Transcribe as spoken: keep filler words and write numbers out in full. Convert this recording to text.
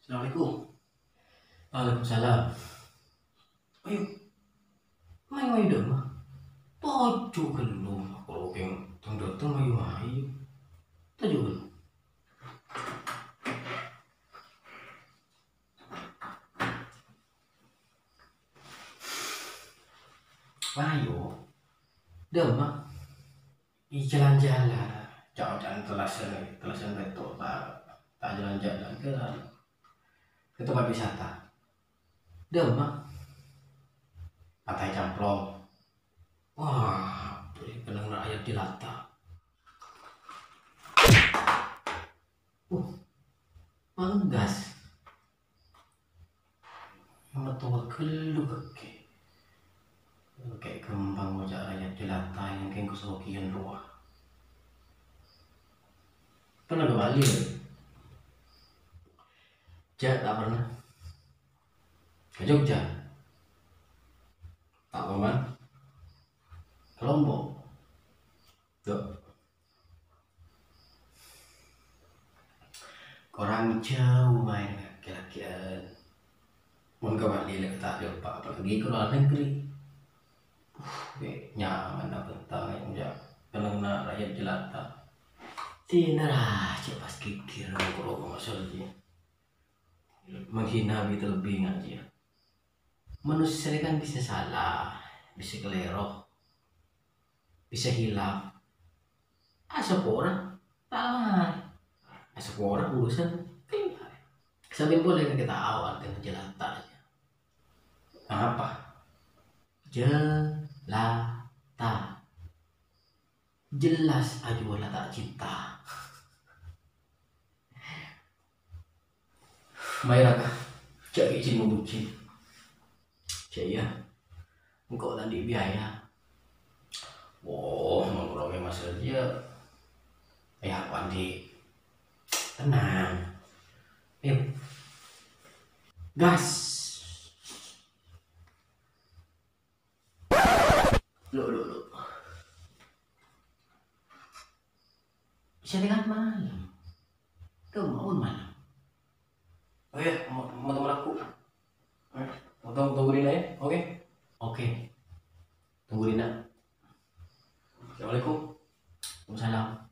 Assalamualaikum. Waalaikumsalam. Ayo. Mayu, mayu, Dama. Toju' ghâllu, karo kèng tang dâteng mayu-mayu. Toju' ghâllu. Mayu. Dama. Iyâ, jhâlân-jhâlân. Ca'-oca'an tellasan, tellasan bâto, ta', ta' jhâlân-jhâlân, kè, kè tempat wisata. Dâmma. Pataè Camplong. Wah, bâri' kennengnganna ra'yat jelata. Uh, manggas. Matowa ghâllu kakè. Kakè ghâmpang ngoca' ra'yat jelata yang kèng kasogiyan rowa. Pernah ke Bali, ya? Jhâ', ta' pernah. Ka Jogja? Ta' kompo'an. Ka Lombok? Tuh. Korang jhâu maèn, laki-lakian. Mon ka Bali la ta' jhâ' apa-apa, apalagi ka luar negeri. Uh, bâ' nyaman apa ta' ngajak kennengnganna ra'yat jelata. Dinah jhâ' pas ghighir nongkrong maksudnya. Menghina bi' terlebih ngajak. Manusia kan bisa salah, bisa kalèro, bisa hilaf. Asapora, ta' marè. Asapora urusan kelar. Sampèyan polè kakè tao artèna jelata. Apa? Jelata. Jelas ajuwâlla ta' cinta. Mayu, Raka. Jhâ' ghi' jin-mobujin. Jhâ' iyâ. Engko' ta' andi' biaya. Oh, mon karo Mas Raja. Ya, apa andi'? Tenang. Ayo. Gas. Lo, lo, lo. Bisa dengan malam. Tuh, mau malam. Oh ya, mau, mau temen aku. Eh, mau tunggu, tunggu Rina ya, oke? Oke. Tunggu Rina. Assalamualaikum. Waalaikumsalam.